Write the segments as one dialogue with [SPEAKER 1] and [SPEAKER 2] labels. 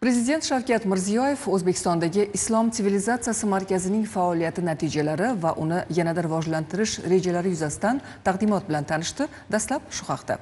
[SPEAKER 1] Prezident Shavkat Mirziyoyev O'zbekistondagi Islom sivilizatsiyasi markazining faoliyati natijalari va uni yanada rivojlantirish rejalari yuzasidan taqdimot bilan tanishdi. Dastlab shu haqda.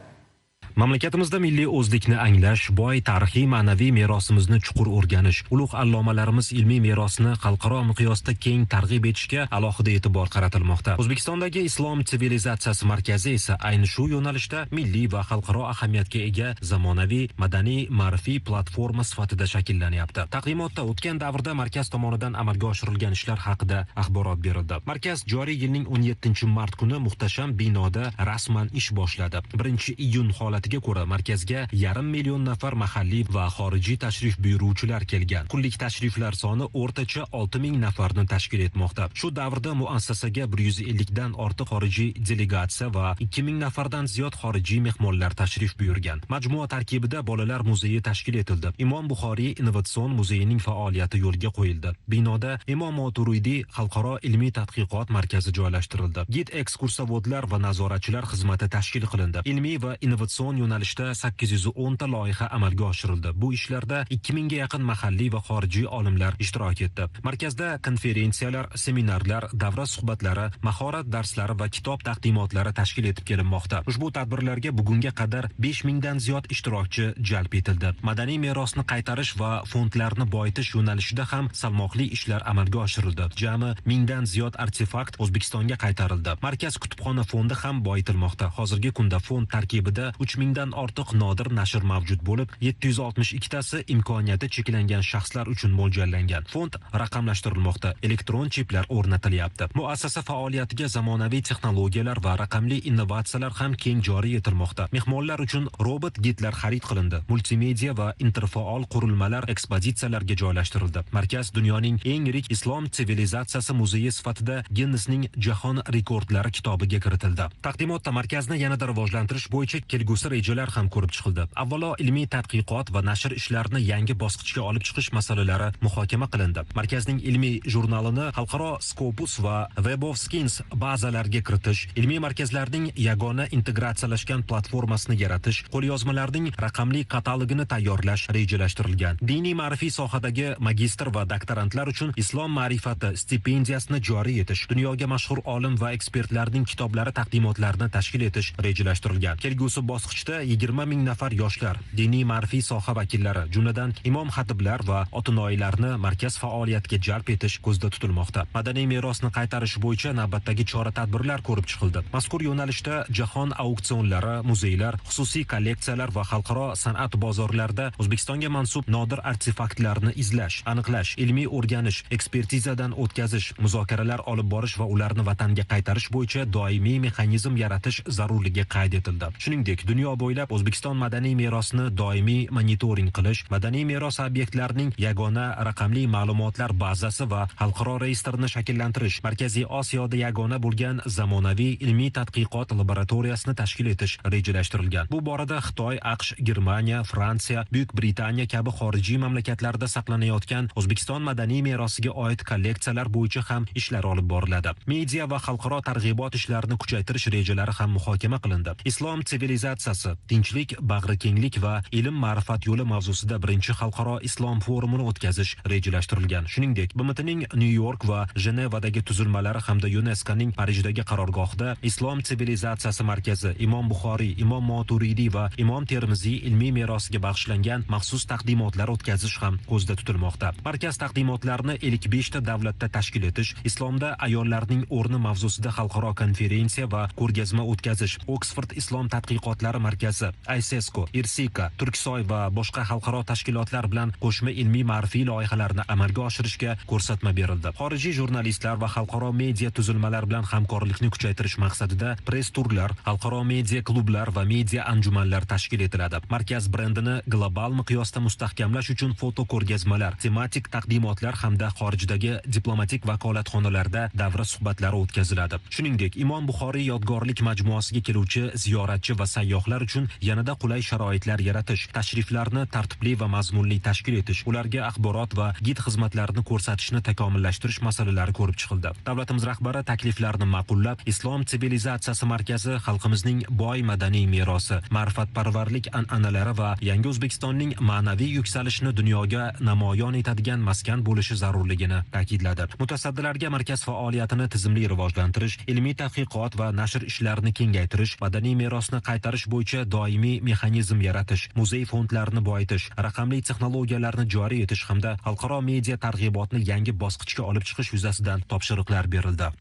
[SPEAKER 2] Mamlakatimizda milliy o'zlikni anglash, boy tarixiy ma'naviy merosimizni chuqur o'rganish, ulug' allomalarimiz ilmiy merosini xalqaro miqyosda keng targ'ib etishga alohida e'tibor qaratilmoqda. O'zbekistondagi Islom sivilizatsiyasi markazi esa ayni shu yo'nalishda milliy va xalqaro ahamiyatga ega zamonaviy madaniy ma'rifiy platforma sifatida shakllanyapti. Taqdimotda o'tgan davrda markaz tomonidan amalga oshirilgan ishlar haqida axborot berildi. Markaz joriy yilning 17-mart kuni muhtasham binoda rasman ish boshladi. 1-iyun holati ko'ra markazga 500 000 nafar mahalliy va xorijiy tashrif buyuruvchilar kelgan. Kunlik tashriflar soni o'rtacha 6000 nafarni tashkil etmoqda. Shu davrda muassasaga 150 dan ortiq xorijiy delegatsiya va 2000 nafardan ziyod xorijiy mehmonlar tashrif buyurgan. Majmua tarkibida bolalar muzeyi tashkil etildi. Imom Buxoriy innovatsion muzeyining faoliyati yo'lga qo'yildi. Binoda Imom Moturidiy xalqaro ilmiy tadqiqot markazi joylashtirildi. Gid ekskursovodlar va nazoratchilar xizmati tashkil qilindi. Ilmiy va innovatsion yo'nalishda 810 ta loyiha amalga oshirildi. Bu ishlarda 2000 ga yaqin mahalliy va xorijiy olimlar ishtirok etdi. Markazda konferensiyalar, seminarlar, davra suhbatlari, mahorat darslari va kitob taqdimotlari tashkil etib kelinmoqda. Ushbu tadbirlarga bugunga qadar 5000 dan ziyod ishtirokchi jalb etildi. Madaniy merosni qaytarish va fondlarni boyitish yo'nalishida ham salmoqli ishlar amalga oshirildi. Jami 1000 dan ziyod artefakt O'zbekistonga qaytarildi. Markaz kutubxona fondi ham boyitilmoqda. Hozirgi kunda fond tarkibida 3000 dan ortiq nodir nashr mavjud bo'lib, 762 tasi imkoniyati cheklangan shaxslar uchun mo'ljallangan. Fond raqamlashtirilmoqda, elektron chiplar o'rnatilyapti. Muassasa faoliyatiga zamonaviy texnologiyalar va raqamli innovatsiyalar ham keng joriy etilmoqda. Mehmonlar uchun robot gidlar xarid qilindi. Multimedia va interfaol qurilmalar ekspozitsiyalarga joylashtirildi. Markaz dunyoning eng yirik islom sivilizatsiyasi muzeyi sifatida Ginnesning jahon rekordlari kitobiga kiritildi. Taqdimotda markazni yanada rivojlantirish bo'yicha kelgusi rejalar ham ko'rib chiqildi. Avvalo ilmiy tadqiqot va nashr ishlarini yangi bosqichga olib chiqish masalalari muhokama qilindi. Markazning ilmiy jurnalini xalqaro Scopus va Web of Science bazalariga kiritish, ilmiy markazlarning yagona integratsiyalashgan platformasini yaratish, qo'lyozmalarning raqamli katalogini tayyorlash rejalashtirilgan. Diniy ma'rifiy sohadagi magistr va doktorantlar uchun Islom ma'rifati stipendiyasini joriy etish, dunyoga mashhur olim va ekspertlarning kitoblari taqdimotlarini tashkil etish rejalashtirilgan. Kelgusi bosqichda 20 000 nafar yoshlar, diniy ma'rifiy soha vakillari, jumladan imom xatiblar va otinoyilarni markaz faoliyatiga jalb etish ko'zda tutilmoqda. Madaniy merosni qaytarish bo'yicha navbatdagi chora-tadbirlar ko'rib chiqildi. Mazkur yo'nalishda jahon auksionlari, muzeylar, xususiy kolleksiyalar va xalqaro san'at bozorlarida O'zbekistonga mansub nodir artefaktlarni izlash, aniqlash, ilmiy o'rganish, ekspertizadan o'tkazish, muzokaralar olib borish va ularni vatanga qaytarish bo'yicha doimiy mexanizm yaratish zarurligi qayd etildi. Shuningdek, dunyo bo'ylab O'zbekiston madaniy merosini doimiy monitoring qilish, madaniy meros obyektlarining yagona raqamli ma'lumotlar bazasi va xalqaro reyestrini shakllantirish, Markaziy Osiyoda yagona bo'lgan zamonaviy ilmiy tadqiqot laboratoriyasini tashkil etish rejalashtirilgan. Bu borada Xitoy, AQSh, Germaniya, Fransiya, Buyuk Britaniya kabi xorijiy mamlakatlarda saqlanayotgan O'zbekiston madaniy merosiga oid kolleksiyalar bo'yicha ham ishlar olib boriladi. Media va xalqaro targ'ibot ishlarini kuchaytirish rejalari ham muhokama qilindi. Islom sivilizatsiyasi, tinchlik, bag'rikenglik va ilm ma'rifat yo'li mavzusida birinchi xalqaro islom forumini o'tkazish rejalashtirilgan. Shuningdek, BMTning Nyu-York va Jenevadagi tuzilmalari hamda UNESCOning Parijdagi qarorgohida Islom sivilizatsiyasi markazi, Imom Buxoriy, Imom Moturidiy va Imom Termiziy ilmiy merosiga bag'ishlangan maxsus taqdimotlar o'tkazish ham ko'zda tutilmoqda. Markaz taqdimotlarini ilk 5 ta davlatda tashkil etish, islomda ayollarning o'rni mavzusida xalqaro konferensiya va ko'rgazma o'tkazish, Oksford Islom tadqiqotlari markazi, ISESCO, IRSIKA, Turksoy va boshqa xalqaro tashkilotlar bilan qo'shma ilmiy ma'rifiy loyihalarni amalga oshirishga ko'rsatma berildi. Xorijiy jurnalistlar va xalqaro media tuzilmalar bilan hamkorlikni kuchaytirish maqsadida press turlar, xalqaro media klublar va media anjumanlar tashkil etiladi. Markaz brendini global miqyosda mustahkamlash uchun foto ko'rgazmalar, tematik taqdimotlar hamda xorijdagi diplomatik vakolatxonalarda davra suhbatlari o'tkaziladi. Shuningdek, Imom Buxoriy yodgorlik majmuasiga keluvchi ziyoratchi va sayyohlar sayyohlar uchun yanada qulay sharoitlar yaratish, tashriflarni tartibli va mazmunli tashkil etish, ularga axborot va gid xizmatlarini ko'rsatishni takomillashtirish masalalari ko'rib chiqildi. Davlatimiz rahbari takliflarni ma'qullab, Islom sivilizatsiyasi markazi xalqimizning boy madaniy merosi, ma'rifatparvarlik an'analari va yangi O'zbekistonning ma'naviy yuksalishini dunyoga namoyon etadigan maskan bo'lishi zarurligini ta'kidladi. Mutasaddilarga markaz faoliyatini tizimli rivojlantirish, ilmiy tadqiqot va nashr ishlarini kengaytirish, madaniy merosni qaytarish bo'yicha doimiy mexanizm yaratish, muzey fondlarini boyitish, raqamli texnologiyalarni joriy etish hamda xalqaro media targ'ibotni yangi bosqichga olib chiqish yuzasidan topshiriqlar berildi.